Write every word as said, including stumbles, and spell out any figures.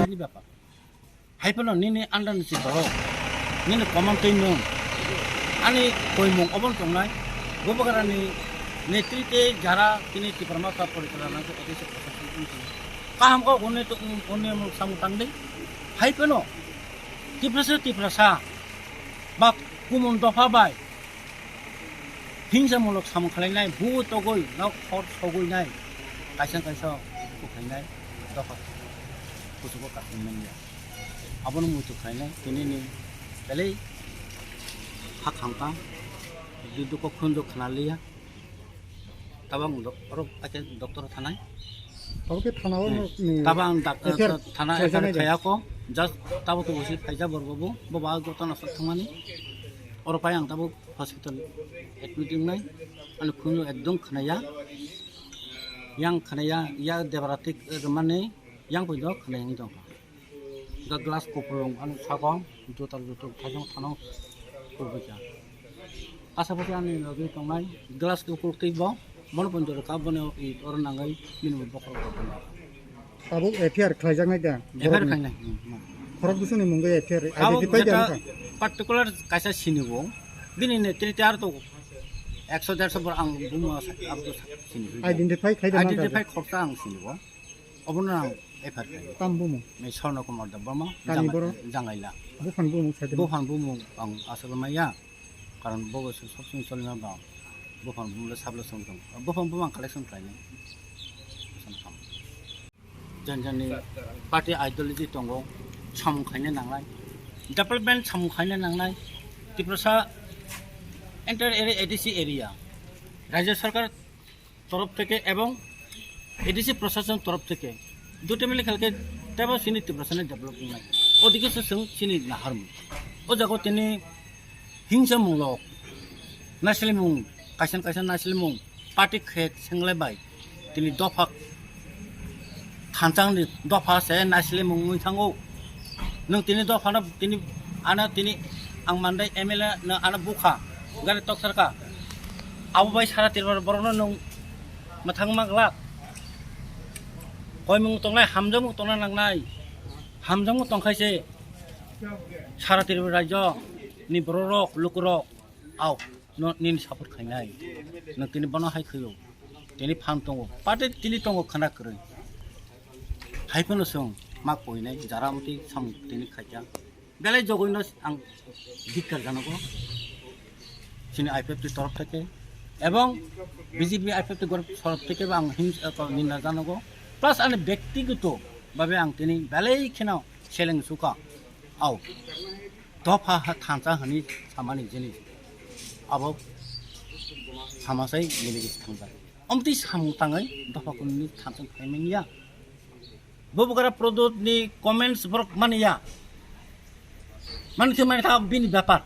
ni bepar. Hai phano nini under ni si borok, nini komon twi nwng, ani koimung obo tongnai, Bubagrani netrite jara tini Tipra Motha porichalo nang khe A D C proshashan wngkhe kaham kok hwnwi to-, hwnwi samung tangdi. Hai phano Tiprasa, Tiprasa ba kumun dopha bai hingsamulok samung khlainai, bu togwi nok hor sogwinai, kaisa kaisa kuphai nai dopha kuchugo kaphai manya. Abono muitu khlainai, tini ni belai ha kham tang, dukho khunju khna liya. Tabang do-, oro ake doctor thanai. Abo khe thana o Hmm. ni Tabang dak-, F I R thana khlaijaknai F I R da? Khayako, just tabo to usi phaija borok bo, bo ba gotona sok thangmani. Oro pai ang tabo hospital admit wngnai, ani khunju ekdom khnaya, yang khnaya, ya debaratik, eh, mane, yang poido khnaya wng tongkha. Ga glass kupulung, ani sago, jutar jutuk, thajong thano, kubui kha. Asa pati ani logi tongnai, glass kukuluk twi bo, mono ponjoro ka, bono i oro nangai, bini bo bokhorok rok tongo. Abo F I R khlaijaknai da? F I R khlainai. Hmm, hmm. Khorok bwswkni mungwi F I R Abo identify da jeta wngkha? Particular kaisa sinibo. Bini netrite ar to ekso derso bor ang bumo sa-, abo to sa-, sinibo. Identify khlai da manka Identify da? Khorsa ang sinibo. Obono ang F I R khlainai. Tam bumung? Ni Sorno Kumar Debbarma, Kani Jang-, boro? Jangaila. Buphang bumung sa de? Buphang bumung ang aswk maya. Karon bo bo sob somoi cholima ba. Buphang bumung le sablo song tong. Buphang bumung ang collection khlainai. Sam sam. Jan jani party ideology tongo, samung khaina nangnai, development samung khaina nangnai, Tiprasa entire area, A D C area, Rajya Sarkar torof theke ebong A D C proshashon torof theke duti mili khalke tebo chini Tiprasani develop wngnai. Odike se chwng chini naharmung. O jaga tini hingsa munglo, naislimung, kaisa kaisa naislimung, party khe senglai bai, tini dopha thanchangni dopha se naislimung wngwi thango. Nwng tini dophano tini ano tini ang mandai M L A no ano bukha, gari toksarkha. Abo bai sara Tripura borokno nwng mwthang ma glak. Koimung tongnai, hamjakmung tongna nangnai. Hamjakmung tongkhaise sara Tripura rajyo ni bororok, lukurok, au, no nini support khainai. Nwng tini bono hai khaio. Tini phan tongo. Party tini tongo khana kwrwi. Hai phano chwng ma koinai, jara amtwi samung tini khaikha. Belai jogoino ang धिक्कार janago. Chini I P F T torof theke ebong B J P I P F T torof theke ang him-, eh, ninda janago. Plus ani byaktigoto bhabe ang tini belai kheno seleng sukha. Au. Dopha ha thansa hani samani jinis. Abo samasai nini gis thansa. Omtwi samung tangwi dopha kunini thansa phaimanya. Bubagra Pradut ni comments borok mani ya. Mani khe mani kha bini bepar.